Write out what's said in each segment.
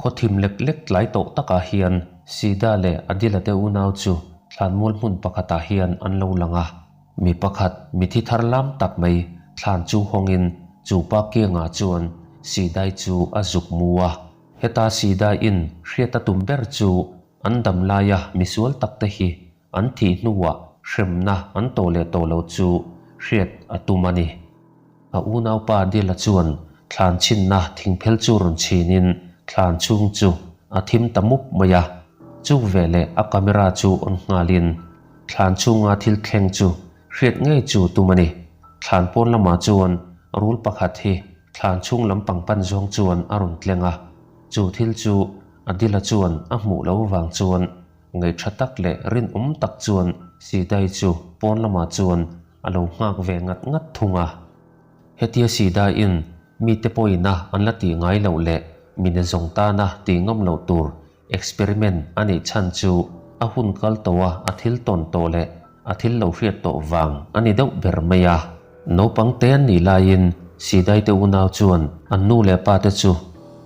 Khaw thim lek lek tlai tawh takah hian Sida leh Adila te unau chu thlanmual hmun pakhatah hian an lo lang a. Mi pakhat mithi thar lam tak mai thlan chu hawngin chu pa kiangah chuan Sidai chu a zuk mu a. Heta Sidaiin hriat a tum ber chu an dam laia misual takte hi an thih hnuah hremna an tawh leh tawh lo chu hriat a tum a ni. A unaupa Dila chuan thlan chhinna thingphel chu rawn chhinin thlan chhung chu a thim ta mup mai a, chu veleh a camera chu on nghalin thlan chhunga thil thleng chu hriat ngei chu tum a ni. Thlan pawn lamah chuan rul pakhat hi thlan chhung lampang pan zawng chuan a rawn tleng a, chu thil chu Adila chuan a hmuh lo vang chuan Ngaihṭha tak leh rinawm tak chuan Sidai chu pawn lamah chuan a lo nghak ve ngat ngat thung a. Hetia Sidaiin mite pawina an la tih ngai loh leh mine zawng tana tih ngam loh tur experiment a neih chhan chu a hun kal tawha a thil tawn tawh leh a thil lo hriat tawh vang a ni deuh ber mai a. Naupang te an nih laiin Sidaite unau chuan an nu leh pa te chu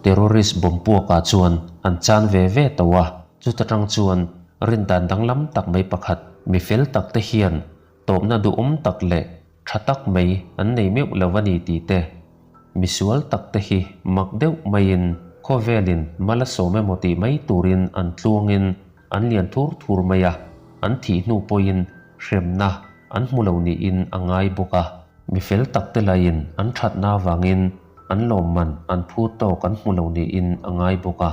terrorist bomb puakah chuan an chan ve ve tawh a. Chuta tang chuan rindan danglam tak mai pakhat mi fel tak te hian tawpna duhawm tak leh tha tak mai an nei meuh lo a ni tih te, misual tak te hi mak deuh maiin khawvelin mal a sawm emaw tih mai turin an tluangin an lian thur thur mai a, an thih hnu pawhin hremna an hmu lo niin a ngai bawk a. Mi fel tak te laiin an thatna avangin an lawmman an phur tawk an hmu lo niin a ngai bawk a.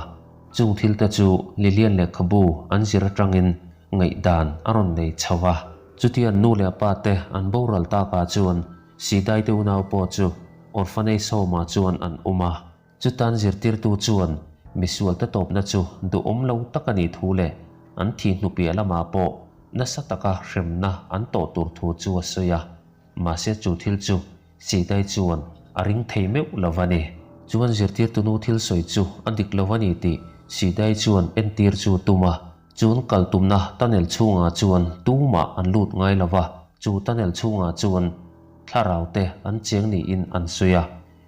Chung thil te chu Lilian lehkhabu an zir atangin ngaihdan a rawn nei chho a. Chutian nu leh pa te an boral takah chuan Sidai te unau pawh chu orphanage home-ah chuan an awm a. Chutan zirtirtu chuan misual te tawpna chu duhawm lo tak a nih thu leh an thih hnu piah lamah pawh nasa taka hremna an tawh tur thu chu a sawi a. Mahse chu thil chu Sidai chuan a ring thei meuh lo a ni. Chuan zirtirtu nu thil sawi chu a dik lo a ni tih Sidai chuan entir chu a tum a. Chun kal tumna tunnel chhungah chuan tumah an lut ngai lo va, chu tunnel chhungah chuan thlarau te an cheng niin an sawi a.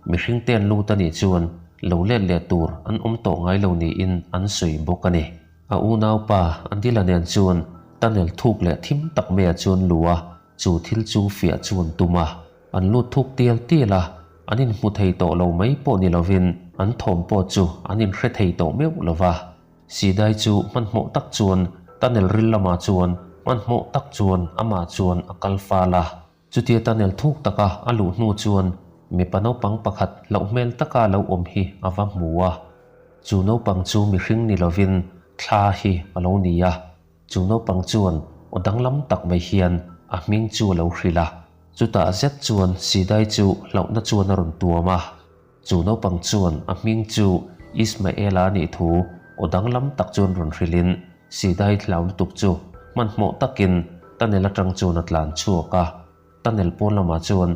Mihring te an lut a nih chuan lo let leh tur an awm tawh ngai lo niin an sawi bawk a ni. A unaupa Adila nen chuan tunnel thuk leh thim tak maiah chuan lu a, chu thil chu fiah chu an tum a. An lut thuk tial tial a, an inhmu thei tawh lo mai pawh ni lovin an thawm pawh chu an inhre thei tawh meuh lo va. Sidai chu hmanhmawh tak chuan tunnel ril lamah chuan hmanhmawh tak chuan amah chuan a kal fal a. Chutia tunnel thuk taka a luh hnu chuan mipa naupang pakhat hlauh hmel taka lo awm hi a va hmu a. Chu naupang chu mihring ni lovin thla hi a lo ni a. Chu naupang chuan aw danglam tak mai hian a hming chu a lo hrilh a. Chutah zet chuan Sidai chu hlauhna chuan a rawn tuam a. Chu naupang chuan a hming chu Ismaela a nih thu aw danglam tak chuan rawn hrilhin Sidai hlau lutuk chu hmanhmawh takin tunnel atang chuan a tlan chhuak a. Tunnel pawn lamah chuan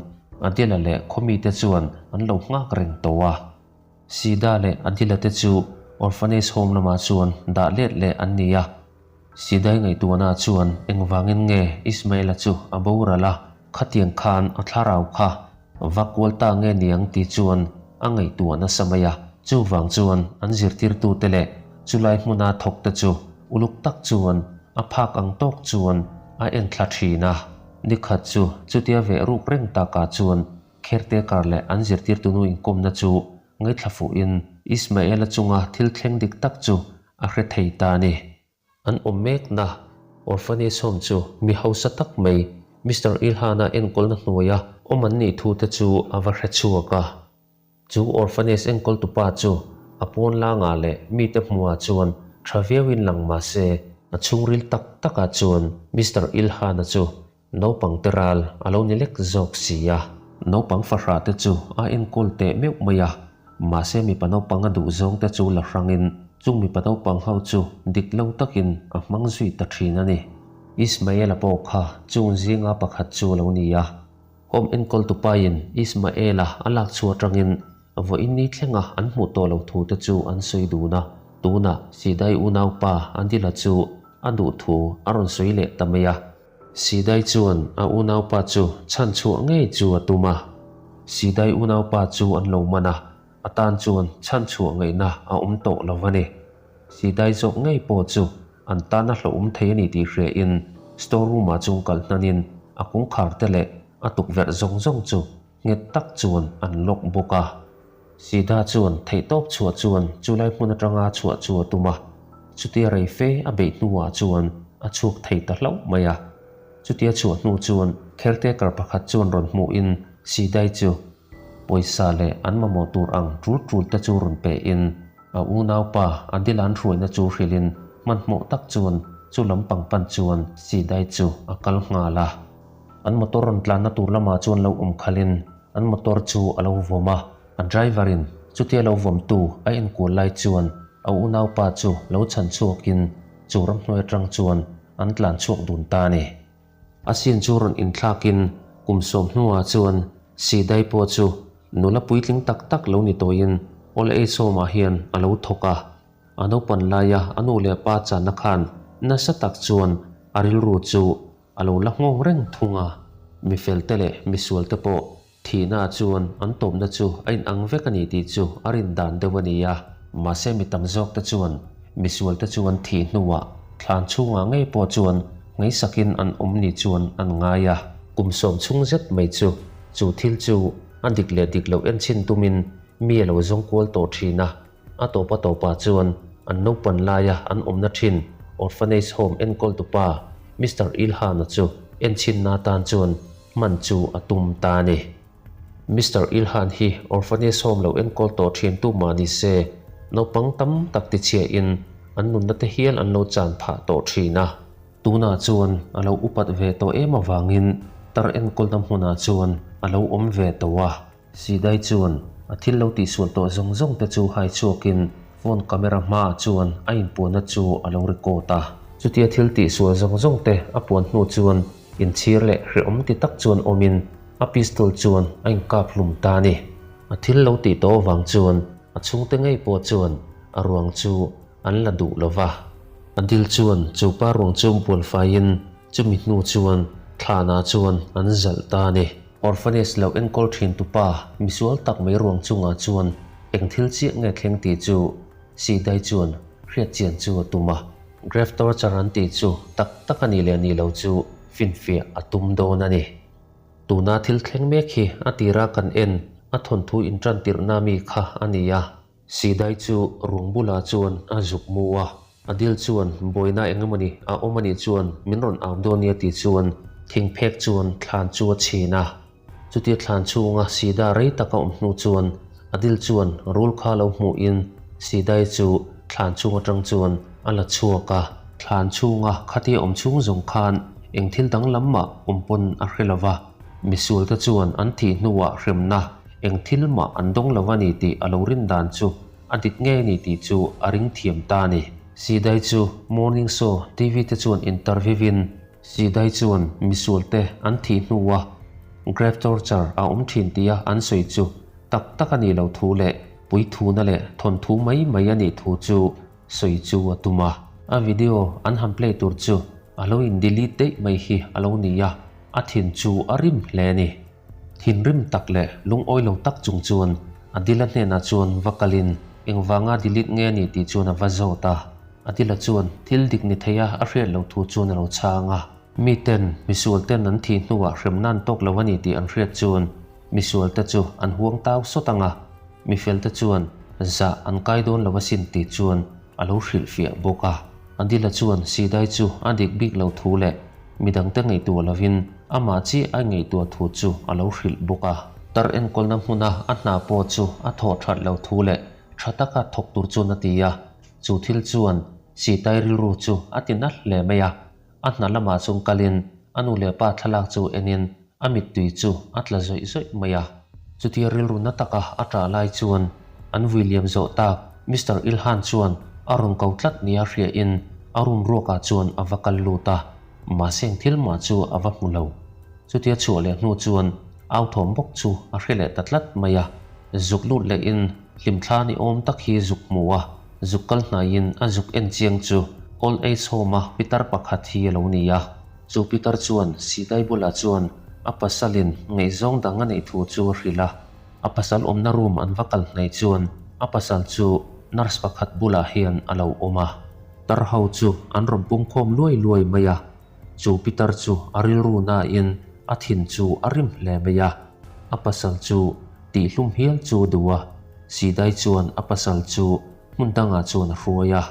Adela leh khawmite chuan an lo nghak reng tawh a. Sida leh Adila te chu orphanage home lamah chuan dah let leh an ni a. Sidai ngaihtuahna chuan engvangin nge Ismaela chu a boral a, khatiang khan a thlarau kha va kual ta nge niang tih chuan a ngaihtuah nasa mai a. Chuvang chuan an zirtirtute leh chulai hmuna thawkte chu uluk tak chuan a phak ang tawk chuan a enthla thin a. Nikhat chu chutia veh ruk reng takah chuan Kherte kar leh an zirtirtu nu inkawmna chu ngaithla fuhin Ismaela chunga thil thleng dik tak chu a hre thei ta a ni. An awm mekna orphanage home chu mi hausa tak mai Mister Ilhana enkawlna hnuaia awm an nih thu te chu a va hre chhuak a. Chu orphanage enkawltupa chu a pawn langah leh mite hmuhah chuan tha viauin lang mah se a chhungril tak takah chuan Mister Ilhana chu Naupang te ral a lo ni lek zawk si a. Naupang fahrah te chu a enkawl teh meuh mai a, mahse mipa naupang a duh zawng te chu la hrangin chung mipa naupang ho chu dik lo takin a hmang zui ta thin a ni. Ismaela pawh kha chung zinga pakhat chu a lo ni a. Home enkawl tupain Ismaela a lak chhuah atangin vawiin ni thlenga an hmuh tawh lo thu te chu an sawi dun a, tunah Sidai unaupa Adila chu a duh thu a rawn sawi leh ta mai a. Sidai chuan a unaupa chu chhan chhuah ngei chu a tum a. Sidai unaupa chu an lo man a. A tan chuan chhanchhuah ngaihna a awm tawh lo a ni. Sidai zawk ngei pawh chu an tana hlauhawm thei a ni tih hriain store room-ah chung kal hnanin a kawngkhar te leh a tukverh zawng zawng chu nghet tak chuan an lock bawk a. Sida chuan theihtawp chhuah chuan chulai hmun atanga chhuah chu a tum a, chutia rei fe a beih hnuah chuan a chhuak thei ta hlauh mai a. Chutia chhuah hnu chuan caretaker pakhat chuan rawn hmuhin Sidai chu Pawisa leh an mamawh tur ang tul tul te chu rawn pe in a unaupa Adilan hruaina chu hrilh in hmanhmawh tak chuan chu lampang pan chuan Sidai chu a kal nghal a. An motor rawn tlanna tur lamah chuan lo awm khalh in an motor chu a lo vawm a, a driver in chutia lo vawm tu a enkual lai chuan a unaupa chu lo chhan chhuak in chu ramhnuai atang chuan an tlan chhuak dun ta a ni. A sin chu rawn inthlakin kum sawm hnuah chuan Sidai pawh chu nula puitling tak tak lo ni tawhin Old Age Home-ah hian a lo thawk a. A naupan laia a nu leh pa channa khan nasa tak chuan a rilru chu a lo la nghawng reng thung a. Mifelte leh misualte pawh Thihna chuan an tawpna chu a inang vek a ni tih chu a rin dan deuh a ni a. Mahse mi tam zawk te chuan misual te chu an thih hnuah thlan chhungah ngei pawh chuan ngeisakin an awm ni chuan an ngai a. Kum sawm chhung zet mai chu chu thil chu a dik leh dik loh enchhin tumin mi a lo zawng kual tawh thin a. A tawpa tawpah chuan an naupan laia an awmna thin Orphanage Home enkawltupa Mister Ilhan-a chu enchhinna atan chuan hman chu a tum ta a ni. Mister Ilhan hi Orphanage Home lo enkawl tawh thin tu mah ni se, naupang tam tak tichhiahin an nunna te hial an lo chan phah tawh thin a. Tunah chuan a lo upat ve tawh em avangin tar enkawlna hmunah chuan a lo awm ve tawh a. Sidai chuan a thil lo tihsual tawh zawng zawng te chu hai chhuakin phone camera hmaah chuan a inpuanna chu a lo record a. Chutia thil tihsual zawng zawng te a puan hnu chuan inchhir leh hrehawm ti tak chuan awmin a pistol chuan a inkap hlum ta a ni. A thil lo tih tawh avang chuan a chhungte ngei pawh chuan a ruang chu an la duh lo va. A dil chuan chu pa ruang chu bualfaiin chumi hnu chuan thlanah chuan an zalh ta a ni. Orphanage lo enkawl thin tupa misual tak mai ruang chungah chuan eng thil chiah nge thleng tih chu Sidai chuan hriat chian chu a tum a. Grave torture an tih chu tak tak a nih leh nih lo chu finfiah a tum dawn a ni. Tuna thil thleng mek hi a tira kan en a thawnthu intantirhna mi kha a ni a. Sidai chu ruang bulah chuan a zuk mu a, Adil chuan buaina eng emawni a awm anih chuan min rawn au dawn nia tih chuan thingphek chuan thlan chu a chhin a. Chutia thlan chhunga Sida rei tak a awm hnu chuan Adil chuan rul kha lo hmuhin Sidai chu thlan chhung atang chuan a la chhuak a. Thlan chhunga khatia awm chhung zawng khan eng thil danglam mah awm pawn a hre lo va, misualte chuan an thih hnuah hremna Eng thil mah an dawng lo a ni tih a lo rin dan chu a dik ngei a ni tih chu a ring thiam ta a ni. Sidai chu Morning Show TV te chuan interview in Sidai chuan misual te an thih hnua grave torture a awm thin tia an sawi chu tak tak a nih loh thu leh puithuna leh thawnthu mai mai a nih thu chu sawi chu a tum a. A video an han play tur chu a lo in delete daih mai hi a lo ni a, a thin chu a rim hle a ni. Thinrim tak leh lungawi lo tak chung chuan Adila hnenah chuan va kalin engvanga delete nge a nih tih chuan a va zawt a. Adila chuan thil dik ni theia a hriat loh thu chuan a lo chhang a. Miten misualten an thih hnuah hremna an tawk lo a ni tih an hriat chuan misualte chu an huang tau sawt ang a, mifelte chuan zah an kai dawn lo asin tih chuan a lo hrilhfiah bawk a. Adila chuan Sidai chu a dik bik lo thu leh midangte ngaihtuah lovin amah chiah a ngaihtuah thu chu a lo hrilh bawk a. Tar enkawlna hmuna a hna pawh chu a thawh that lo thu leh tha taka thawk tur chuan a ti a, chu thil chuan Sitai rilru chu a ti nalh hle mai a. A hna lamah chuan kalin a nu leh pa thlalak chu enin a mittui chu a tla zawih zawih mai a. Chutia rilru na taka a ṭah lai chuan an vui liam zawh tak Mister Ilhan chuan a rawn ko tlat nia hriain a room ruakah chuan a va kal lut a, mahse eng thil mah chu a va hmu lo. Chutia chhuah leh hnu chuan au thawm bawk chu a hre leh ta tlat mai a, zuk lut lehin hlimthla ni awm tak hi zuk hmu a, zuk kal hnaiin a zuk en chiang chu Old Age Home-a pitar pakhat hi a lo ni a. Chu pitar chuan Sidai bulah chuan a pasalin ngaihzawng dang a neih thu chu a hrilh a. A pasal awmna room an va kal hnaih chuan a pasal chu nurse pakhat bulah hian a lo awm a. Tar ho chu an rawn pungkhawm luai luai mai a, chu pitar chu a rilru nain a thin chu a rim hle mai a. A pasal chu tihhlum hial chu a duh a, Sidai chuan a pasal chu hmun dangah chuan a hruai a.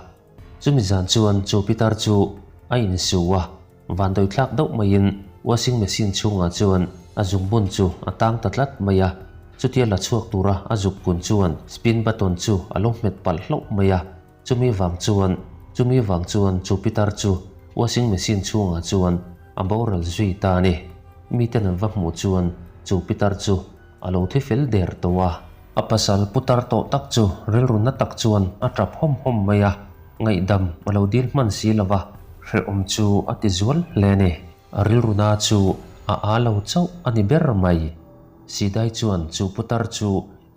Chumi zan chuan chu pitar chu a insu a. Vandawi thlak deuh maiin washing machine chhungah chuan a zungbun chu a tang ta tlat mai a, chutia la chhuak tura a zuk kun chuan spin button chu a lo hmet palh hlauh mai a, chumi vang chuan chumi vang chuan chu pitar chu washing machine chhungah chuan a boral zui ta a ni. Miten an va hmuh chuan chu pitar chu a lo thi fel der tawh a. A pasal putar tawh tak chu rilru na tak chuan a tap hawm hawm mai a, ngaihdam a lo dil hman si lo va, hrehawm chu a ti zual hle a ni. A rilru na chu a aa lo chauh a ni ber mai. Sidai chuan chu putar chu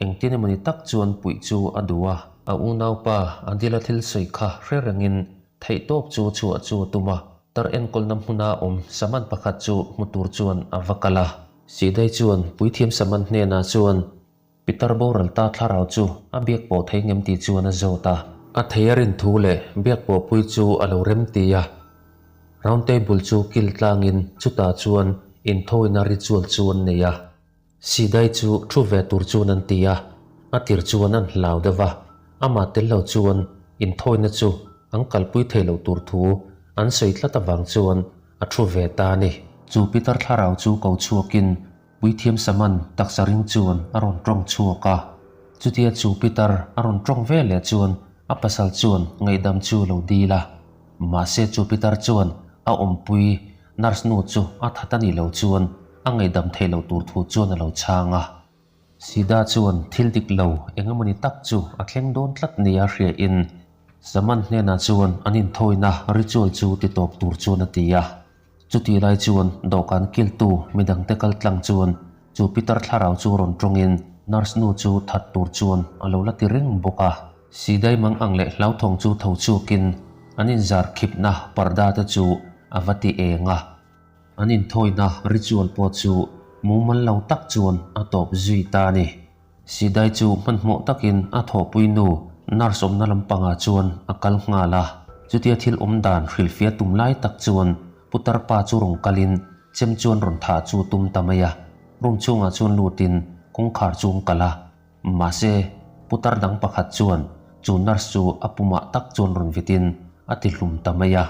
engtin emawni tak chuan puih chu a duh a. A unaupa Adila thil sawi kha hre rengin Theihtawp chu chhuah chu a tum a, tar enkawlna hmuna awm saman pakhat chu hmu tur chuan a va kal a. Sidai chuan puithiam saman hnenah chuan Pitar boral ta thlarau chu a biak pawh thei ngem tih chuan a zawt a. A thei a rin thu leh biak pawh pui chu a lo rem ti a. Round table chu kil tlangin chutah chuan inthawina ritual chu an nei a. Sidai chu thu ve tur chuan an ti a, a tir chuan an hlau deuh va, amah tel lo chuan inthawina chu an kalpui thei loh tur thu an sawi tlat avang chuan a thu ve ta a ni. Chu Peter thlarau chu ko chhuakin Puithiam Saman taksa ring chuan a rawn tawng chhuak a. Chutia chu Peter a rawn tawng ve leh chuan a pasal chuan ngaihdam chu lo dil a. Mahse chu Peter chuan a awmpui Nurse nu chu a that a nih loh chuan a ngaihdam theih loh tur thu chuan a lo chhang a. Sida chuan thil dik lo eng emawni tak chu a thleng dawn tlat nia hria in Saman hnenah chuan an inthawina ritual chu ti tawp tur chuan a ti a. Chutih lai chuan dawhkan kiltu midangte kal tlang chuan chu pitar thlarau chu rawn tawngin nurse nu chu that tur chuan a lo la ti reng bawk a. Sidai mang ang leh hlauthawng chu tho chhuakin an inzar khipna parda te chu a va ti eng a. An inthawina ritual pawh chu mumal lo tak chuan a tawp zui ta a ni. Sidai chu hmanhmawh takin a thawhpui nu nurse awmna lampangah chuan a kal nghal a. Chutia thil awm dan hrilhfiah tum lai tak chuan putar pa chu rawn kalin chem chuan rawn thah chu tum ta mai a. Room chhungah chuan lutin kawngkhar chu an kalh a. Mahse, putar dang pakhat chuan chu nurse chu a pumah tak chuan rawn vitin a ti hlum ta mai a.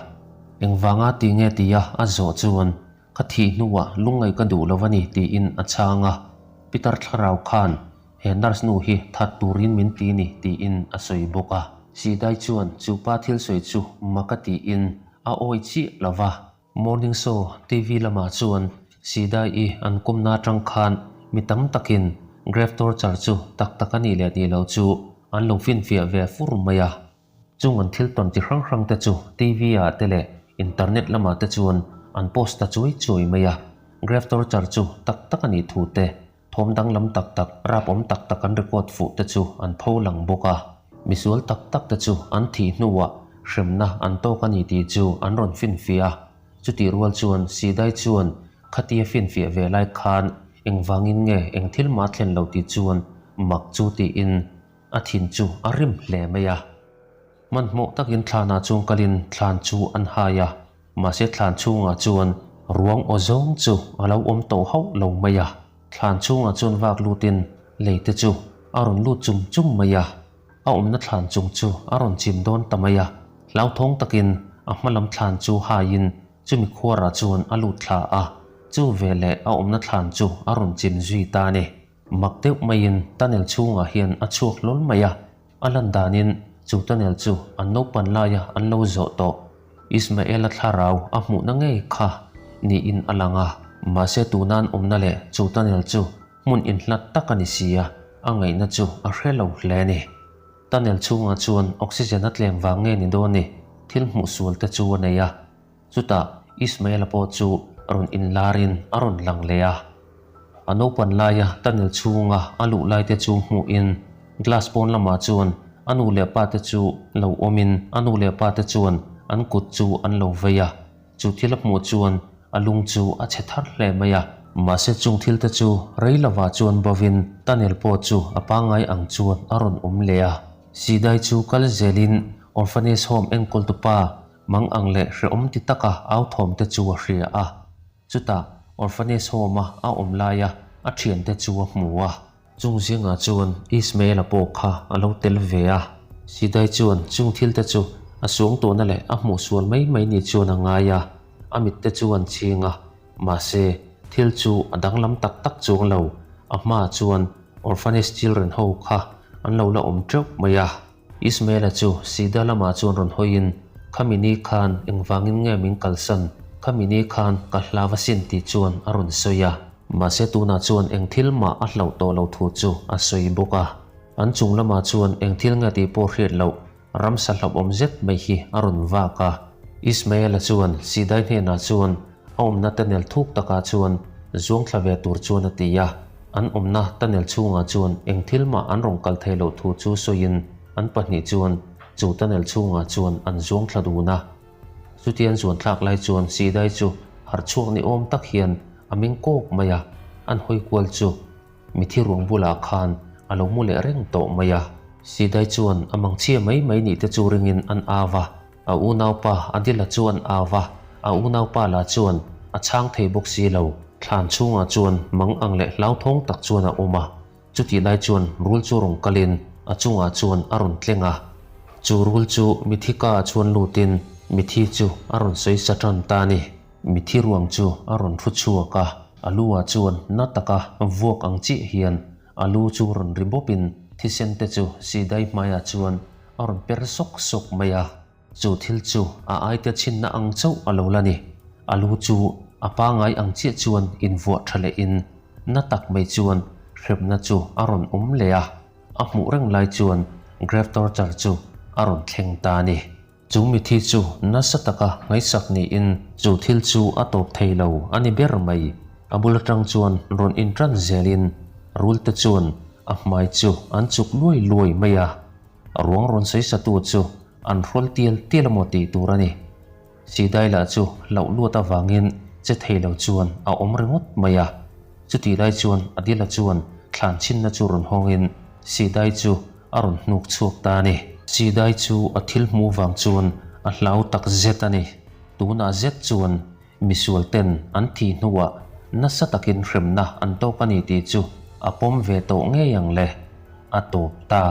Engvanga ti nge tia a zawh chuan ka thih hnuah lungngaih ka duh lo a ni tiin a chhang a. Pitar thlarau khan he nurse nu hi that turin min ti ni tiin a sawi bawk a. Sidai chuan chu pa thil sawi chu mak a tiin a awi chiah lo va. Morning Show TV lamah chuan Sidai-i an kawmna atang khan mi tam takin grave torture chu tak tak a nih leh nih loh chu an lo finfiah ve fur mai a. Chung an thil tawn chi hrang hrang te chu TV ah te leh internet lamah te chuan an post ta chuai chuai mai a. Grave torture chu tak tak a nih thu te Thawm danglam tak tak, rapawm tak tak an record fuh te chu an pho lang bawk a. Misual tak tak te chu an thih hnuah hremna an tawk a ni tih chu an rawn finfiah a. Chutih rual chuan Sidai chuan khatia finfiah ve lai khan engvangin nge eng thil mah thlen lo tih chuan mak chu tiin a thin chu a rim hle mai a. Hmanhmawh takin thlanah chuan kalin thlan chu an hai a, mahse thlan chhungah chuan ruang aw zawng chu a lo awm tawh hauh lo mai a. Thlan chhungah chuan vak lutin lei te chu a rawn lut chum chum mai a, a awmna thlan chung chu a rawn chim dawn ta mai a. Hlauthawng takin a hma lam thlan chu haiin chumi khuarah chuan a lut thla a, chu veleh a awmna thlan chu a rawn chim zui ta a ni. Mak deuh maiin tunnel chhungah hian a chhuak hlawl mai a, a lan danin chu tunnel chu an naupan laia an lo zawh tawh Ismaela thlarau a hmuhna ngei kha niin a lang a. Mahse tuna an awmna leh chu tunnel chu hmun inhlat tak a ni si a, a ngaihna chu a hre lo hle a ni. Tunnel chhungah chuan oxygen a tlem vang nge ni dawn ni, thil hmuh sual te chu a nei a. Chutah Ismaela pawh chu rawn inlarin a rawn lang leh a. A naupan laia tunnel chhunga a luh laite chu hmuhin glass pawn lamah chuan a nu leh pate chu lo awmin a nu leh pate chuan an kut chu an lo vei a. Chu thil a hmuh chuan a lung chu a chhe thar hle mai a. Mahse chung thil te chu rei lovah chuan bovin tunnel pawh chu a pangngai ang chuan a rawn awm leh a. Sidai chu kal zelin orphanage home enkawltu pa mang ang leh hrehawm ti taka au thawm te chu a hria a. Chutah orphanage home a a awm laia a thiante chu a hmu a. Chung zingah chuan Ismael-a pawh kha a lo tel ve a. Sidai chuan chung thil te chu a suang tawhna leh a hmuh sual mai mai ni chuan a ngai a, a mit te chu an chhing a. Mahse, thil chu a danglam tak tak chuang lo, a hmaah chuan orphanage children ho kha an lo la awm teuh mai a. Ismael-a chu Sida lamah chuan rawn hawiin, Khami ni khan engvangin nge min kalsan? Khami ni khan ka hlau asin tih chuan a rawn sawi a. Mahse tunah chuan eng thil mah a hlauh tawh lo thu chu a sawi bawk a. An chung lamah chuan eng thil nge tih pawh hriat loh ramsa hlauhawm zet mai hi a rawn vak a. Ismael-a chuan Sidai hnenah chuan a awmna tunnel thuk takah chuan zuang thla ve tur chuan a ti a. An awmna tunnel chhungah chuan eng thil mah an rawn kal thei loh thu chu sawiin an pahnih chuan chu tunnel chhungah chuan an zuang thla dun a. Chutian zuan thlak lai chuan Sidai chu harh chhuak ni awm tak hian a meng kawk mai a, an hawi kual chu Mithi ruang bulah khan a lo mu leh reng tawh mai a. Sidai chuan a mangchhia mai mai nih te chu ringin an au a, a unaupa Adila chu an au a, a unaupa lah chuan a chhang thei bawk si lo. Thlan chhungah chuan mang ang leh hlauthawng tak chuan a awm a, chutih lai chuan rul chu rawn kalin a chungah chuan a rawn tleng a. Chu rul chu mithi ka ah chuan lutin mithi chu a rawn sawi sa tan ta a ni. Mithi ruang chu a rawn thu chhuak a, a lu ah chuan na taka vuak ang chiah hian a lu chu rawn ri bawpin thisen te chu Sidai hmaiah chuan a rawn per sawk sawk mai a. Chu thil chu a aite chhinna ang chauh a lo la ni. A lu chu a pangai ang chiah chuan invuah tha lehin na tak mai chuan hremna chu a rawn awm leh a, a hmuh reng lai chuan grave torture chu a rawn thleng ta a ni. Chu mithi chu nasa taka ngaihsak niin chu thil chu a tawp thei lo a ni ber mai. A bul atang chuan rawn intan zelin rulte chuan a hmai chu an chuk luai luai mai a. Ruang rawn sawisatu chu an hrawl tial tial amaw tih tur a ni. Sidai lah chu hlauh luat avangin che thei lo chuan a awm ringawt mai a. Chutih lai chuan Adila chuan thlan chhinna chu rawn hawngin Sidai chu a rawn hnuk chhuak ta a ni. Sidai chu a thil hmuh vang chuan a hlau tak zet a ni. Tunah zet chuan misual ten an thih hnuah nasa takin hremna an tawk a ni tih chu a pawm ve tawh ngei ang le. A tawp ta.